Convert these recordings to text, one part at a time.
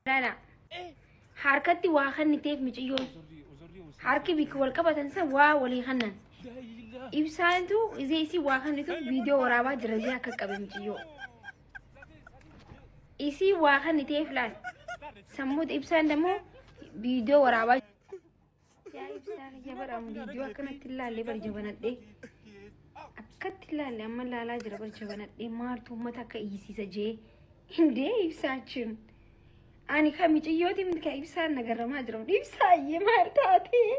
Laala. Harkatti waa kenniteef miciyyoon. Harki bikka wal qabatan san waa walii kennan. Ibsaantu izee isii waa kennituuf viidiyoo waraabaa jira izee akka qabe miciyyoo. Isii waa kenniteef laal. Sammuuti ibsaan dammoo viidiyoo waraabaa Yaa ibsaa kiyya bara amma viidiyoo akkanatti ilaalle bar jabanadhee. Akkatti ilaalle amma ilaalaa jira bar jabanadhee maaltu uummata akka iyyisiisa jee. Indee ibsaachuun. Ani kan miciyyooti miti kan ibsaan nagarramaa jira. Ibsaayyee maal taatee?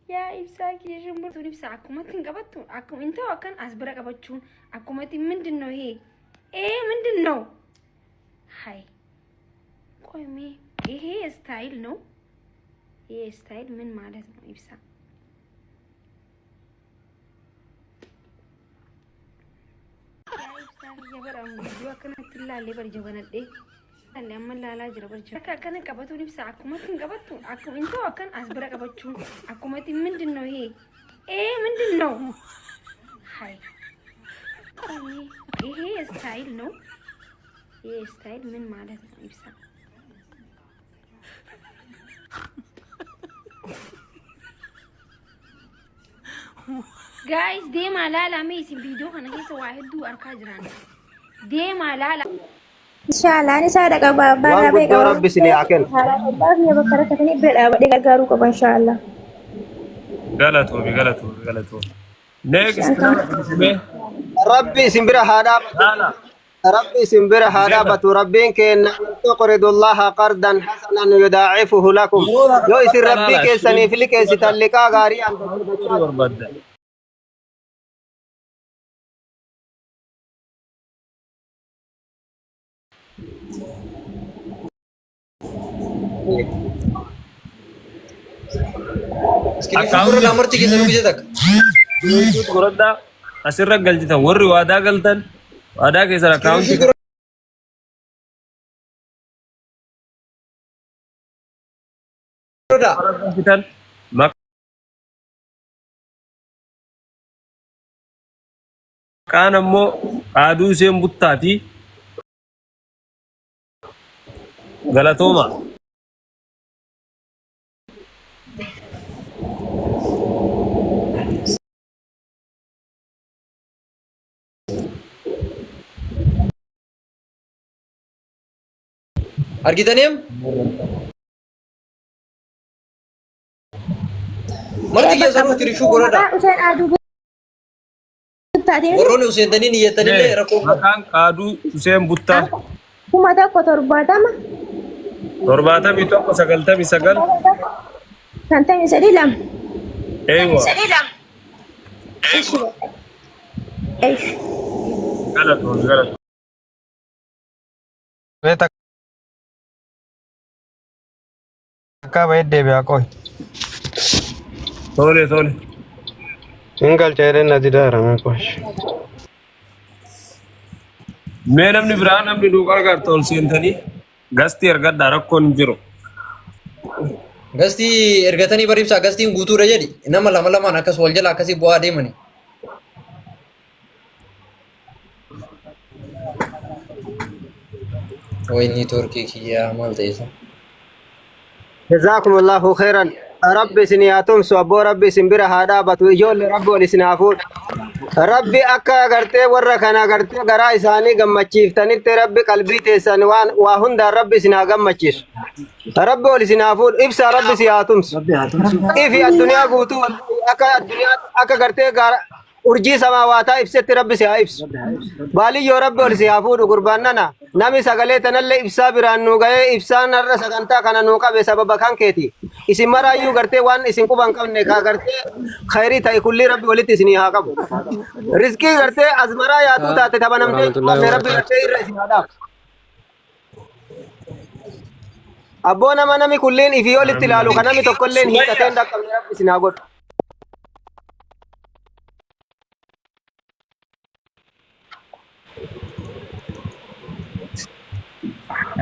Yaa ibsaa kiyya shimburtuun ibsaa akkumatti hin qabattu akkuma hin ta'u akkan as bira qabachuun akkumatti ምንድን ነው ይሄ? ይሄ ምንድን ነው? ሀይ ቆይ ይሄ ስታይል ነው። ይሄ ስታይል ምን ማለት ነው? ኢብሳ Akka akkana qabatuun ibsa akkumatti hin qabattu akkuma hin ta'u akkan as bira qabachuun akkumatti ምንድን ነው ይሄ? ይሄ ምንድን ነው? ሀይ ይሄ ስታይል ነው። ይሄ ስታይል ምን ማለት ነው? ኢብሳ Guys, deemaa laalaa mee isin viidiyoo kana keessa waa hedduu arkaa jiran. Deemaa laalaa. Inshallah ani isaa qaba abbaa Waan irraa ba'e guddoo qaba. Rabbi isinii haa kennu. Haadha abbaa fi bakka rakkatanii bira dhaabadhee gargaaruu qaba inshallah. Galatoomi, galatoomi, galatoomi. Next nama dubbisee. Rabbi isin bira haa dhaabatu. Laala. Rabbi isin bira haa Zeeba. dhaabatu. Rabbiin kenna tuqridullaha qardan hasanan yudaacifuhu lakum. Yoo isin Rabbii Laala. keessaniif liqeessitan liqaa gaarii argattu dachaa. Barbaadda. Iskiriiptii gurra lamarti keessa dubbise takka. Godhadhaa asirra galchitan warri waadaa galtan waadaa keessan Iskiriiptii akkaawuntii gurra galchitan maqaan ammoo qaaduu isheen buttaati galatooma. Argitaniim? Marti keessanuu tirishuu godhadha. Maqaan Useen Aduu Buttaatee Warroonni useentanii niyyattanillee rakkoo qabu. Maqaan qaaduu Huseen Buttaa 1070 71 99 53 2. Eewa Ishi. galatoomi galatoomi. Mee takkaa bahee deebi'aa qoy. Tole tole. Hin galcha jedheen na didaara mee qoy. Mee namni biraa namni nuu gargaartu ol seentanii gastii ergadhaa rakkoon hin jiru. Gastii ergatanii bar ibsaa gastiin guutuudha jedhi. Nama lama lamaan akkas wal jala akkasii bu'aa deemani. Way niitoorkii kiyyaa maal ta'e isa? Jazaakumullahu khairan. Rabbi isin haa tumsu abboo Rabbi isin bira haa dhaabatu ijoollee Rabbi ol isin haa fuudhu. Rabbi akka agartee warra kana agartee garaa isaanii gammachiiftanitti Rabbi qalbii teessan waan waa hundaan Rabbi isin haa gammachiisu. Rabbi ol isin haa fuudhu ibsaa Rabbi si haa tumsu. Rabbi haa tumsu. Ifi addunyaa guutuu akka addunyaa akka gartee gaara urjii samaawaataa ibsetti Rabbi si haa ibsu. Rabbi haa ibsu. Rabbi Baaliyyoo Rabbi ol si haa fuudhu gurbaan nana. Nami sagalee tanallee ibsaa biraan nuu ga'ee ibsaan har'a sagantaa kana nuu qabe sababa kan keeti. Isin maraayyuu gartee waan isin quba hin qabne kaa gartee khayrii ta'e kullii Rabbi walitti isinii haa qabu. Rizqii gartee azmaraa yaatuu taate tabanamtee hin Warahmatullahi qabne Rabbi wabarakatuh. gartee irra isin haa dhaabu. Abboo nama nami kulliin ifii olitti ilaalu kan nami tokkolleen hiikkatee hin dhaqqabne Rabbi isin haa godhu.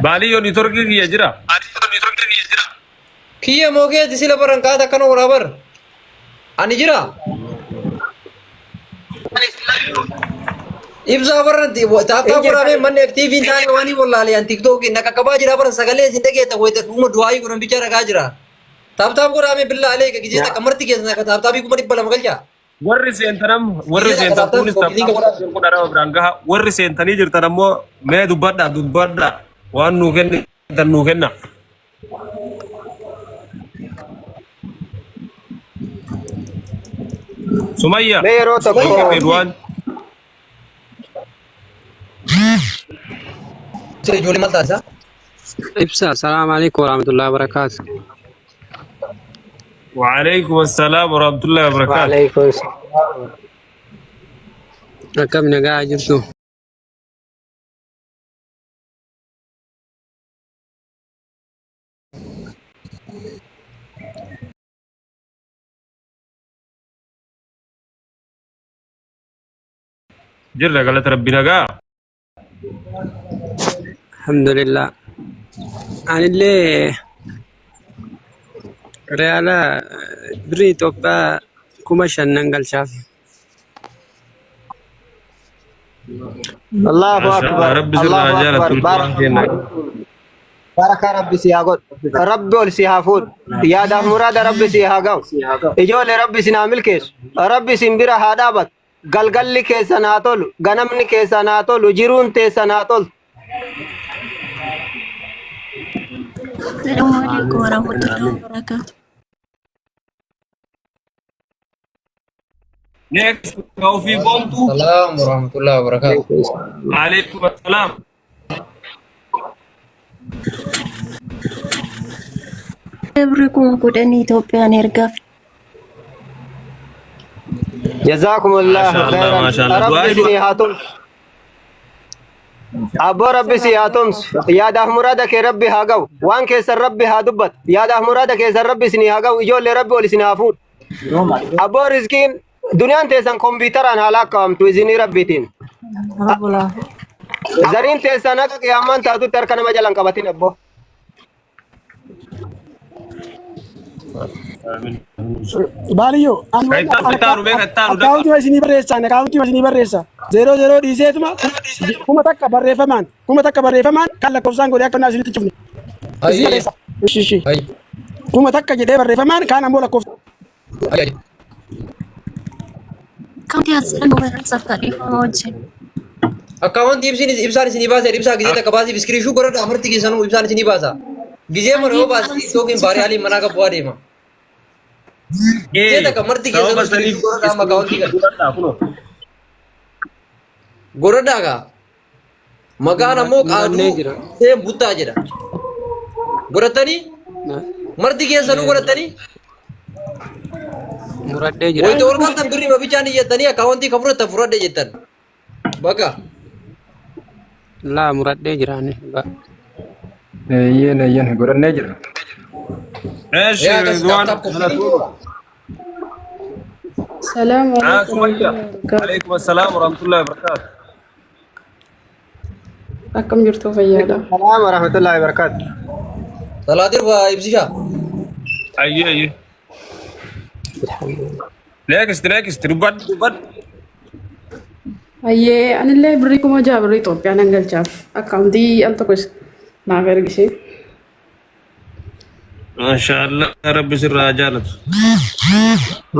Baaliyyoo niitoorkii kiyya jira. Kiyya moo keeti sila baran qaata akkana godhaa bar. Ani jira. Ibsaa barratti taaptaa godhamee manni aktiivii hin taane waan hin wallaalee an tiktookiin na qaqqabaa jira bara sagalee isin dhageetta wayita dhuma du'aayii godhan bichaa dhagaa jira. Taaptaap godhamee billaa alee gizee takka marti keessan akka taaptaabii 200,000 galchaa. Warri seentan amma warri Gizee takka seentan taaptaap kunis koppii taphtaa godhaa. godhaa nama biraan gaha. Warri seentanii jirtan ammoo mee dubbadhaa dubbadhaa waan nuu kennitan nuu kenna. Sumayya. Mee yeroo tokko Sumayya Ridwaan. Ijoollee maal taasisa? Ibsa, assalamu alaikum warahmatullahi wabarakatuh. Waalaikum assalaam warahmatullahi wabarakatuh. Waalaikum salaam. Akkam nagaa jirtu? Jirra galata rabbi nagaa. Alhamdulillah. Anillee reyaala birrii Itoophiyaa 5,000 nan galchaaf. Allahu Maasha Allah akbar. rabbi sirraa Allahu haa akbar. jaalatu ilmaan keenya. Barakaa rabbi si haa godhu. Rabbi ol si haa fuudhu. Yaadaaf muraada rabbi si haa ga'u. Ijoollee rabbi isin haa milkeessu. Rabbi isin bira haa dhaabatu. Galgalli keessan haa tolu. Ganamni keessan haa tolu. Jiruun teessan haa toltu. Assalamu alaikum warahmatullahi wabarakatuh. Next ofii boontuu. Salaam warahmatullahi wabarakatuh. Waalaikum assalaam. Birri 10,000 Itoophiyaan ergaaf. Jazaakumullahu Maasha Allah khairan. maasha Allah. Rabbi Du'aa isinii haa tumsu. Abboo rabbi si haa tumsu. Yaadaaf muraada kee rabbi haa ga'u. Waan keessan rabbi haa dubbatu. Yaadaaf muraada keessan rabbi isinii haa ga'u. Ijoollee rabbi ol isin haa fuudhu. Abboo rizqiin duniyaan teessan kompiitaraan haa lakkaa'amtu isinii rabbiitiin. Zariin teessan haqa qiyaamaan taatutti harka nama jalan qabatin abboo. Baaliyyoo ani Kan itti aanu itti aanu beeka itti aanu daqa. akkaawuntii isinii barreessa ani akkaawuntii isinii barreessa zeeroo zeeroo dhiiseetuma 1,000 barreeffamaan 1,000 barreeffamaan kan lakkoofsaan godhee akka naa isinitti cufne isin Ayyee. barreessa ishi ishi Ayyee. 1,000 jedhee barreeffamaan kaan ammoo lakkoofsa Ayyee. Kamti asirra nu barreessaaf kadhiifama wajjin. Akkaawwantii ibsiin ibsaan isinii baasa ibsaa gizee takka baasiif iskiriishuu godhadha amarti keessanuu ibsaan isinii baasa. Gizee mana yoo baase tiktookiin baariyaaliin manaa qabu adeema. Gizee takka marti keessanuu Sababa saniif iskiriishuu godhadha amma akkaawwantii kana. godhadhaa kunoo. Godhadhaa kaa. Maqaan ammoo qaaduu Murannee jira. seen buttaa jedha. Godhattanii marti keessanuu godhattanii Muradhee jira. wayita ol galtan birrii mabichaan iyyattanii akkaawwantii ka fudhattan fudhadhe jettan. Bakka. Laa muradhee jira ani. Dhugaa. Eeyyeen eeyyeen godhannee jirra. Eeshi Yaa akkas Ridwaan taap taap galatooma. Salaamu Ah, alaikum Sumayya. warahmatullahi wabarakatuh. Alaikum assalaam warahmatullahi wabarakatuh. Akkam jirtu fayyaadha. Salaam warahmatullahi wabarakatuh. Salaatir waa ibsisha. Ayyee ayyee. Next next dubbadhu dubbadhu. Ayyee anillee birrii 6,000 birrii Itoophiyaa nan galchaaf akkaawuntii al tokko naaf ergishee. Maasha Allah rabbi sirraa haa jaalatu.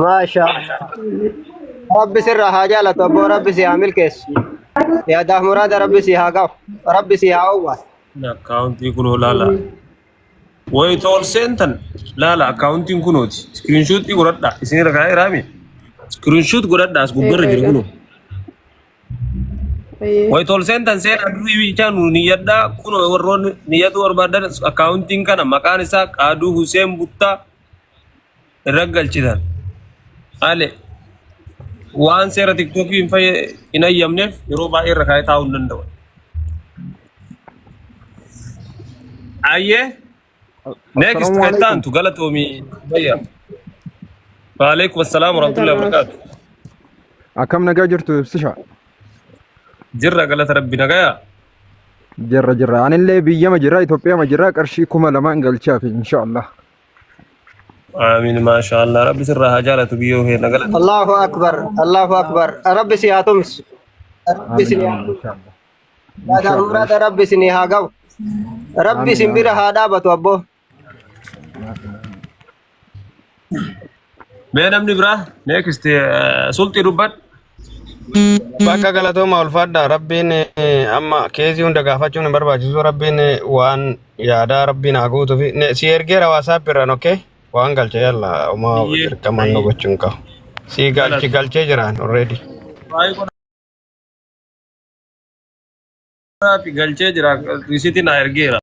Maasha Allah. Rabbi sirraa haa jaalatu abboo rabbi si haa milkeessu. Yaadaaf muraada rabbi si haa ga'u. Rabbi si haa owwaasu. Akkaawuntii kunoo laala. Wayita ol seentan laala akkaawuntiin kunooti. Iskiriinshuutii godhadhaa isin irra kaa'ee raami. Iskiriinshuut godhadhaa as gubbarra Eega jiru eega. kunoo. Ayyee. Wayita ol seentan seenaa durii bichaa nu niyyadhaa kunoo warroonni niyyatu barbaadan akkaawuntiin kana maqaan isaa Qaaduu Huseen Buttaa irra galchitan. Ale waan seera tiktookii hin hin hayyamneef yeroo baay'ee irra kaa'ee taa'uu hin danda'u. Ayyee next Assalaamu kan alaikum. taantu galatoomii bayya. Waalaikum assalaam warahmatullahi wabarakatuh. Akkam nagaa jirtu ibsisha? Jirra galata rabbi nagaya. Jirra jirra. Anillee biyyama jira Itoophiyama jira qarshii 2,000 galchaaf inshaallah. Amiin maasha Allah rabbi sirraa haa jaalatu biyyoo kee na galata. Allahu akbar. Allahu akbar. Rabbi si haa tumsu. Rabbi Amiin isinii haa amiin tumsu. inshallah. Yaada Inshallah. muraada Rabbi isinii haa ga'u. Rabbi Amiin isin bira amiin. haa dhaabatu abboo. Mee namni biraa next sulxii dubbadhu. Bakka galatooma ulfaadha. Rabbiin amma keezii hunda gaafachuun hin barbaachisu. Rabbiin waan yaadaa rabbiin haa guutuufi. Si ergeera WhatsApp irraan okay? Waan galche yalla homaa Biyyee dirqamaan nu gochuun qabu. Si galchi galchee jiraan already. Baay'ee godhaa fi galchee jira risiitii naa ergeera.